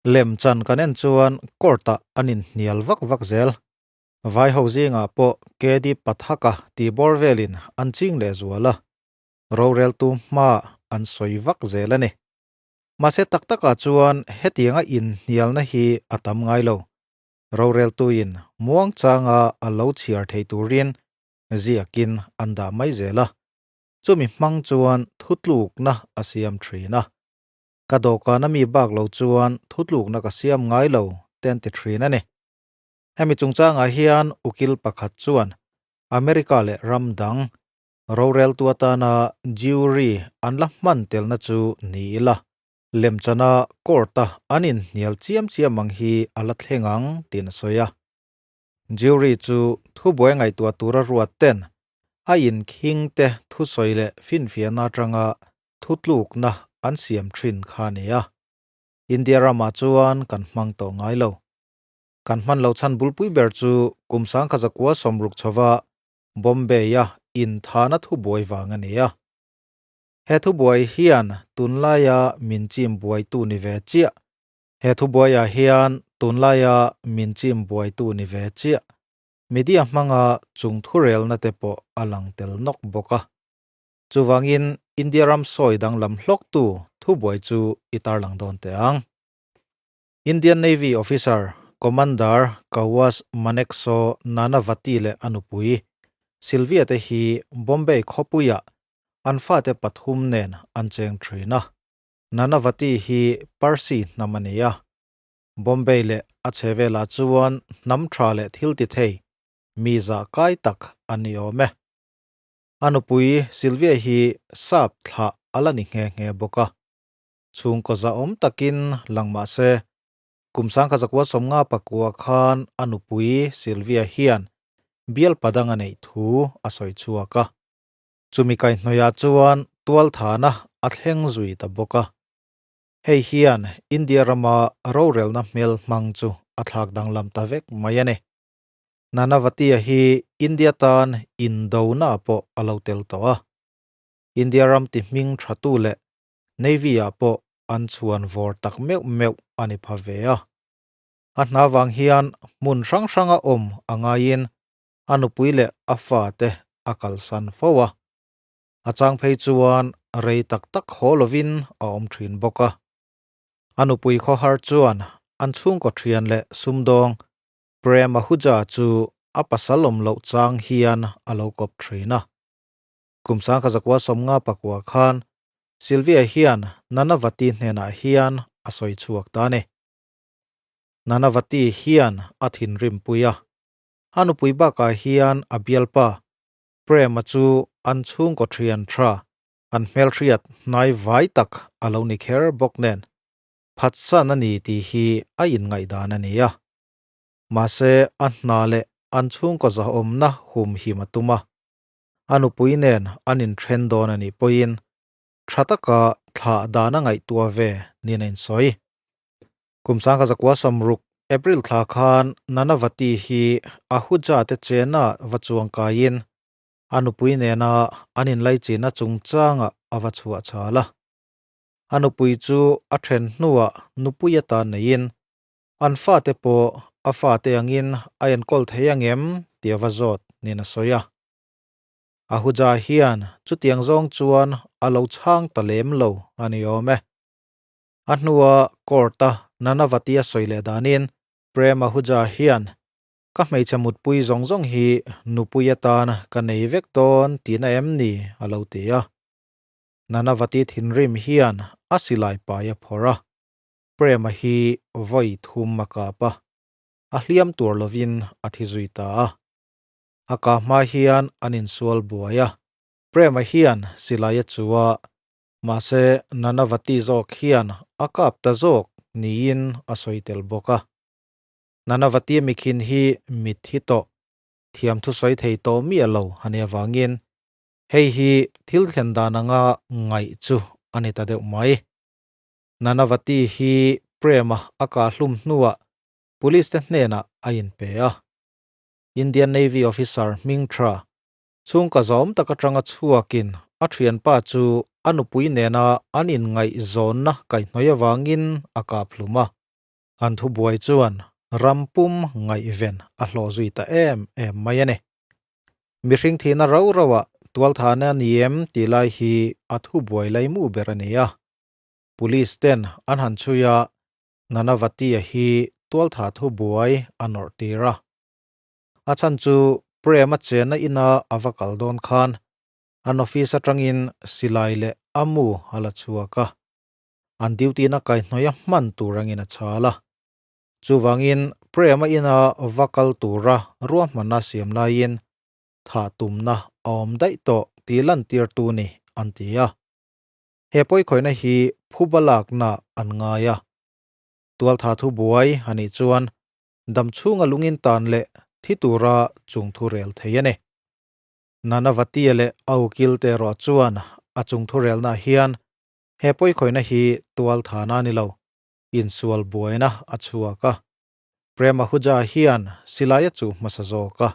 Lemchan kan en chuan court-ah an inhnial vak vak zel. Vai ho zingah pawh KD Pathak-a tih bawr velin an ching lehzual a, roreltu hmaah an sawi vak zel a ni. Mahse tak takah chuan hetianga inhnialna hi a tam ngai lo. Roreltuin muangchanga a lo chhiar thei turin ziakin an dah mai zel a, chumi hmang chuan thutlukna a siam thin a. Ka dawhkan a mi bak lo chuan thutlukna ka siam ngai lo te an ti thin a ni. Hemi chungchangah hian ukil pakhat chuan America leh ram dang roreltu atana jury an la hman telna chu ni ila, lemchana court-a an inhnial chiam chiam ang hi a la thleng ang tiin a sawi a. Jury chu thubuai ngaihtuah tura ruat ten a inkhing te thusawi leh finfiahna atanga thutlukna an siam thin kha a ni a. India ramah chuan kan hmang tawh ngai lo. Kan hman lo chhan bulpui ber chu kum sangkha zakua sawmruk chhova Bombay-a inthana thubuai vang a ni a. He thubuai hian tunlaia min chim buaitu ni ve chiah. He thubuaiah hian tunlaia min chim buaitu ni ve chiah. Media hmanga chung thurelna te pawh a lang tel nawk bawk a. Chuvangin India ram sawi danglam hlawktu thubuai chu i tarlang dawn teh ang. Indian Navy Officer Commander Kawas Manekshaw Nanavati leh a nupui Sylvia te hi Bombay khawpuiah an fate pathum nen an cheng thin a. Nanavati hi Parsi hnam a ni a. Bombay leh a chhevelah chuan hnam tha leh thil ti thei mi zah kai tak a ni awm e. A nupui Sylvia hi sap thlah a la ni nghe nghe bawk a. Chhungkaw zahawm takin lang mah se, kum sangkha zakua sawmnga pakua khan a nupui Sylvia hian bial padang a neih thu a sawi chhuak a. Chumi kaihhnawihah chuan tualthana a thleng zui ta bawk a. Hei hian India rama rorelna hmel hmang chu a thlak danglam ta vek mai a ni. Nanavati-a hi India tan indona pawh a lo tel tawh a. India ram ti hming thatu leh Navy-ah pawh an chhuan vawr tak meuh meuh a ni pha ve a. A hna vang hian hmun hrang hranga awm a ngaiin a nupui leh a fate a kalsan fo a. A chang phei chuan rei tak tak haw lovin a awm thin bawk a. A nupui khawhar chuan an chhungkaw thian leh sumdawng Prem Ahuja chu a pasal awm loh chang hian a lo kawp thin a. Kum sangkha zakua sawmnga pakua khan Sylvia hian Nanavati hnenah hian a sawi chhuak ta a ni. Nanavati hian a thinrim pui a, a nupui bakah hian a bialpa Prema chu an chhungkaw thian tha, an hmelhriat hnai vai tak a lo ni kher bawk nen phatsan a ni tih hi a inngaihdan a ni a. Mahse a hna leh an chhungkaw zahawmna humhim a tum a. A nupui nen an inthen dawn a nih pawhin tha taka thlah dan a ngaihtuah ve niin a insawi. Kum sangkha zakua sawmruk April thla khan Nanavati hi Ahuja te chena va chuang kaiin a nupui nena an inlaichinna chungchangah a va chhuah chhal a. A nupui chu a then hnuah nupui atan neiin an fate pawh a fate angin a enkawl thei angem tih a va zawt niin a sawi a. Ahuja hian chutiang zawng chuan a lo chhang ta lem lo a ni awm e. A hnua court-a Nanavati a sawi leh danin Prem Ahuja hian Ka hmeichhe mutpui zawng zawng hi nupui atan ka nei vek dawn tihna em ni? a lo ti a. Nanavati thinrim hian a silai pai a phawrh a, Prema hi vawi thum a kap a, a hliam tur lovin a thi zui ta a. A kah hma hian an insual buai a, Prema hian silai a chu a, mahse Nanavati zawk hian a kap ta zawk niin a sawi tel bawk a. Nanavati mikhin hi mitthi tawh, thiamthu sawi thei tawh miah lo a nih avangin hei hi thil thlen dan anga ngaih chu a ni ta deuh mai. Nanavati hi Prema a kah hlum hnuah Police te hnenah a inpe a. Indian Navy officer hming tha chhungkaw zawm tak atanga chhuakin a thianpa chu a nupui nena an inngaihzawnna kaihhnawih avangin a kap hlum a. An thubuai chuan ram pum ngaihven a hlawh zui ta em em mai a ni. Mihring thihna rau rauah tualthahna a ni em tih lai hi a thubuai laimu ber a ni a. Police ten an han chhui a, Nanavati-a hi tualthah thubuai a nawrh tir a. A chhan chu Prem-a chenna ina a va kal dawn khan an office atangin silai leh a mu a la chhuak a. An duty-na kaihhnawih a hman tur angin a chhal a. Chuvangin Prem-a ina va kal tura ruahmanna siam laiin thah tumna a awm daih tawh tih lantirtu ni an ti a. He pawikhawihna hi phuba lakna an ngai a. Tualtha thubuai a nih chuan dam chhunga lungin tan leh thi tura chung thu rel thei a ni. Nanavatia leh a ukil te erawh chuan a chung thu relnaah hian he pawikhawihna hi tualthana a ni lo, insual buaina a chhuak a. Prem Ahuja hian silai a chuh hmasa zawk a,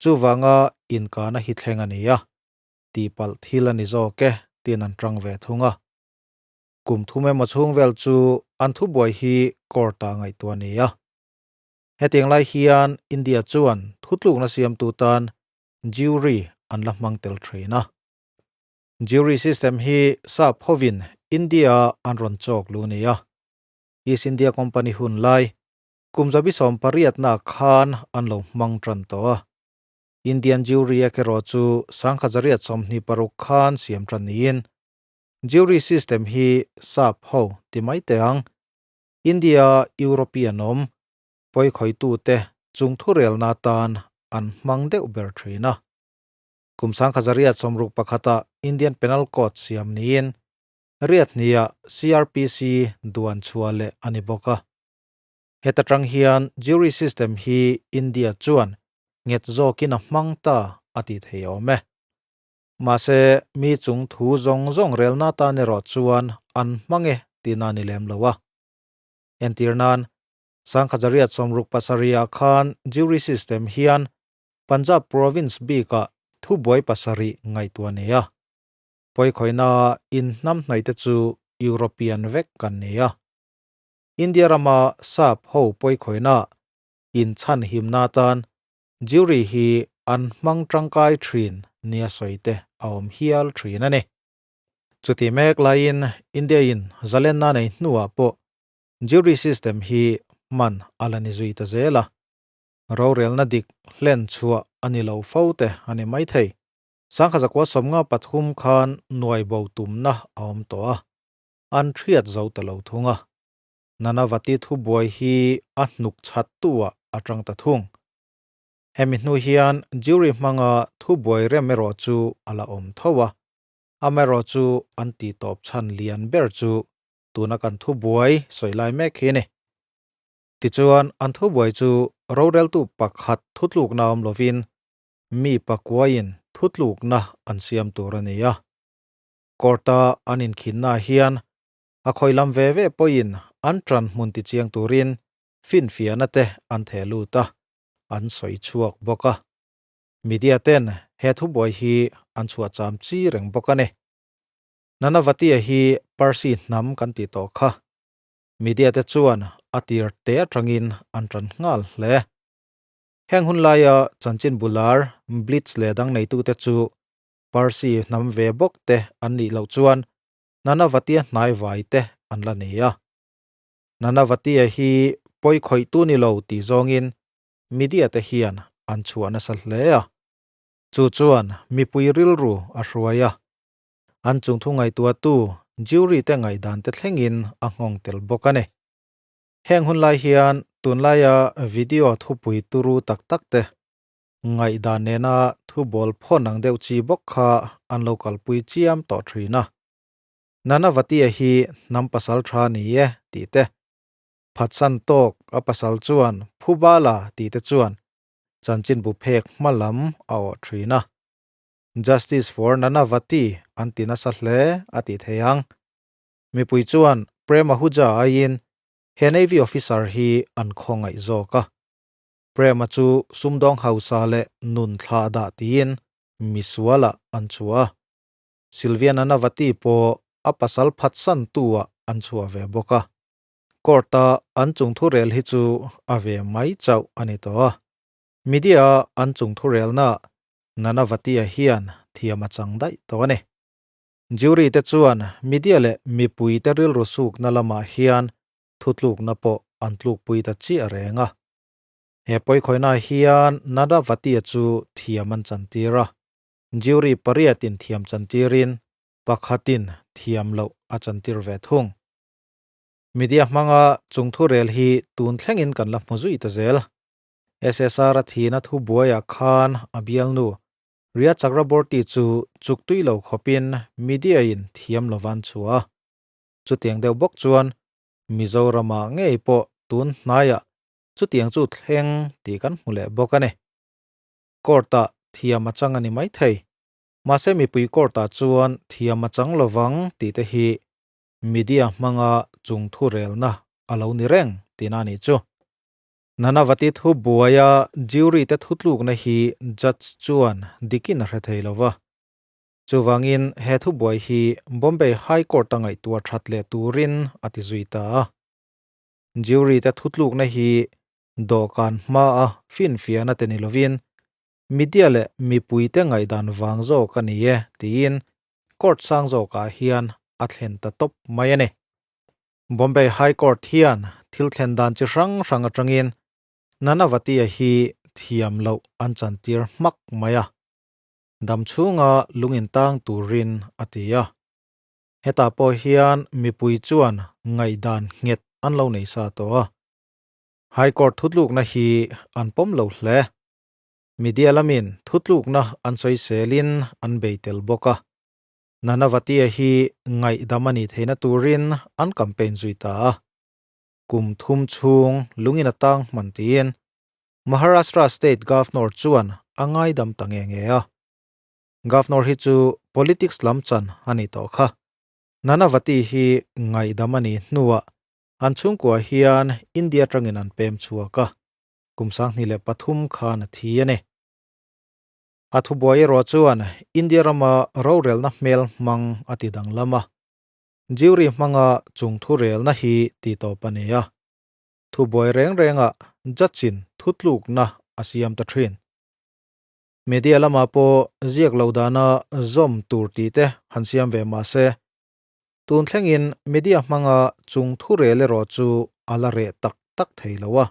chuvanga inkana hi thleng a ni a. Tihpalh thil a ni zawk e tiin an tang ve thung a. Kum thum emaw chhung vel chu an thubuai hi court-ah ngaihtuah a ni a. Hetiang lai hian India chuan thutlukna siamtu tan jury an la hmang tel thin a. Jury system hi sap hovin India an rawn chawk lu ni a. East India Company hun lai kum zabi 18na khan an lo hmang tan tawh a. Indian Jury Act erawh chu 1926 khan siam tan niin Jury system hi sap ho ti mai teh ang. India European awm pawikhawitute chung thurelna atan an hmang deuh ber thin a. Kum 1961 ah Indian Penal Code siam niin riat hniah CrPC duan chhuah leh a ni bawk a. Heta tang hian Jury system hi India chuan nghet zawkin a hmang ta a ti thei awm e. Mahse, mi chung thu zawng zawng relna tan erawh chuan an hmang e tihna a ni lem lo a. Entir nan, 1967 ah khan jury system hian Punjab province bikah thubuai pasarih ngaihtuah a nei a. Pawikhawihna inhnamhnaih te chu European vek kan ni a. India rama sap ho pawikhawihna inchhanhimna atan jury hi an hmang tangkai thin nia sawi te a awm hial thin a ni. Chuti mek laiin India-in zalenna nei hnuah pawh jury system hi hman a la ni zui ta zel a, rorelna dik hlen chhuah a ni lo fo te a ni maithei. 1953 khan nuai bo tumna a awm tawh a, an thiat zo ta lo thung a. Nanavati thubuai hi a hnuk chhattu ah a tang ta thung. Hemi hnu hian jury hmanga thubuai rem erawh chu a la awm tho a, amaherawh chu an tih tawp chhan lian ber chu tuna kan thubuai sawi lai mek hi a ni. Tichuan an thubuai chu roreltu pakhat thutlukna awm lovin mi pakuaiin thutlukna an siam tur a ni a. Court-a an inkhinnaah hian A khawi lam ve ve pawhin an ṭan hmun tichiang turin finfiahna te an theh lut a, an sawi chhuak bawk a. Media ten he thubuai hi an chhuah cham chi reng bawk a ni. Nanavatia hi Parsi hnam kan tih tawh kha. Media te chuan a tir te atangin an ṭan nghal hle. Heng hun laia chanchin bular, blitz leh dang neitute chu Parsi hnam ve bawk te an nih loh chuan Nanavatia hnaivai te an la nei a. Nanavatia hi pawi khawih tu ni lo tih zawngin media te hian an chhuah nasa hle a. Chu chuan mipui rilru a hruai a. An chungthu ngaihtuahtu jury te ngaihdan te thlengin a nghawng tel bawk a ni. Heng hun lai hian tunlaia video thupui turu tak tak te Ngaihdan nena thu bawl phawn ang deuh chi bawk kha an lo kalpui chiam tawh thin a. Nanavatia hi hnam pasal tha ni e tih te, phatsan tawk a pasal chuan Phubala tih te chuan chanchinbu phek hma lam a awh thin a. Justice for Nanavati an ti nasa hle a tih thei ang. Mipui chuan Prem Ahuja aiin he Navy officer hi an khawngaih zawk a. Prema chu sumdawng hausa leh nun thlah dah tiin misualah an chhuah a. Sylvia Nanavati pawh a pasal phatsantu-ah an chhuah ve bawk a. Court-a an chungthu rel hi chu a ve mai chauh a ni tawh a. Media-a an chungthu relnaah Nanavati-a hian thiam a chang daih tawh a ni. Jury te chuan media leh mipuite rilru sukna lamah hian thutlukna pawh an tlukpui ta chiah reng a. He pawikhawihnaah hian Nanavati-a chu thiam an chantir a. Jury pariatin thiam chantirin pakhatin thiam loh a chantir ve thung. Media hmanga chung thurel hi tun thlengin kan la hmu zui ta zel. SSR a thihna thubuaiah khan a bialnu Rhea Chakraborty chu chuk tui lo khawpin media in thiam lo van chhuah a. Chutiang deuh bawk chuan Mizoramah ngei pawh tun hnaiah chutiang chu thleng tih kan hmu leh bawk a ni. Court-ah thiam a chang a ni maithei. Mahse mipui court-ah chuan thiam a chang lovang tih te hi media hmanga chung thurelna a lo ni reng tihna a nih chu. Nanavati thu buaia jury te thutlukna hi judge chuan dikin a hre thei lo va. Chuvangin he thubuai hi Bombay High Court a ngaihtuah that leh turin a ti zui ta a. Jury te thutlukna hi dawhkan hmaa finfiahna te ni lovin media leh mipuite ngaihdan vang zawk a ni e tiin court sang zawkah hian a thlen ta tawp mai a ni. Bombay High Court hian thil thlen dan chi hrang hrang atangin Nanavati-a hi thiam loh an chantir hmak mai a, dam chhunga lung intang turin a ti a. Hetah pawh hian mipui chuan ngaihdan nghet an lo nei sa tawh a. High Court thutlukna hi an pawm lo hle. Media lamin thutlukna an sawiselin an bei tel bawk a. Nanavati-a hi ngaihdam a nih theihna turin an campaign zui ta a. Kum thum chhung lungin a tang hman tiin Maharashtra State Governor chuan a ngaidam ta nge nge a. Governor hi chu politics lam chan a ni tawh kha. Nanavati hi ngaihdam a nih hnuah an chhungkua hian India atangin an pem chhuak a, kum 2003 khan a thi a ni. A thubuai erawh chuan India rama rorelna hmel hmang a ti danglam a, jury hmanga chung thurelna hi titawp a ni a. Thubuai reng rengah judge-in thutlukna a siam ta thin. Media lamah pawh ziak lo dana zawm tur tih te han siam ve mah se, tun thlengin media hmanga chung thurel erawh chu a la reh tak tak thei lo a.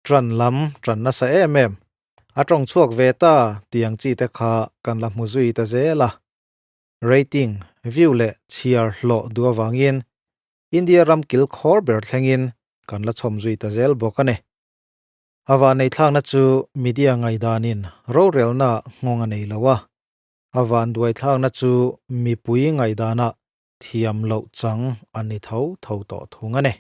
Ṭan lam ṭan nasa em em, a ṭawng chhuak ve ta tih ang chi te kha kan la hmu zui ta zel a. Rating, view leh chhiar hlawh duh avangin India ram kil khawr ber thlengin kan la chhawm zui ta zel bawk a ni. A vanneihthlakna chu media ngaihdanin rorelna nghawng a nei lo a, a vanduaithlakna chu mipui ngaihdanah thiam loh chang an ni tho tho tawh thung a ni.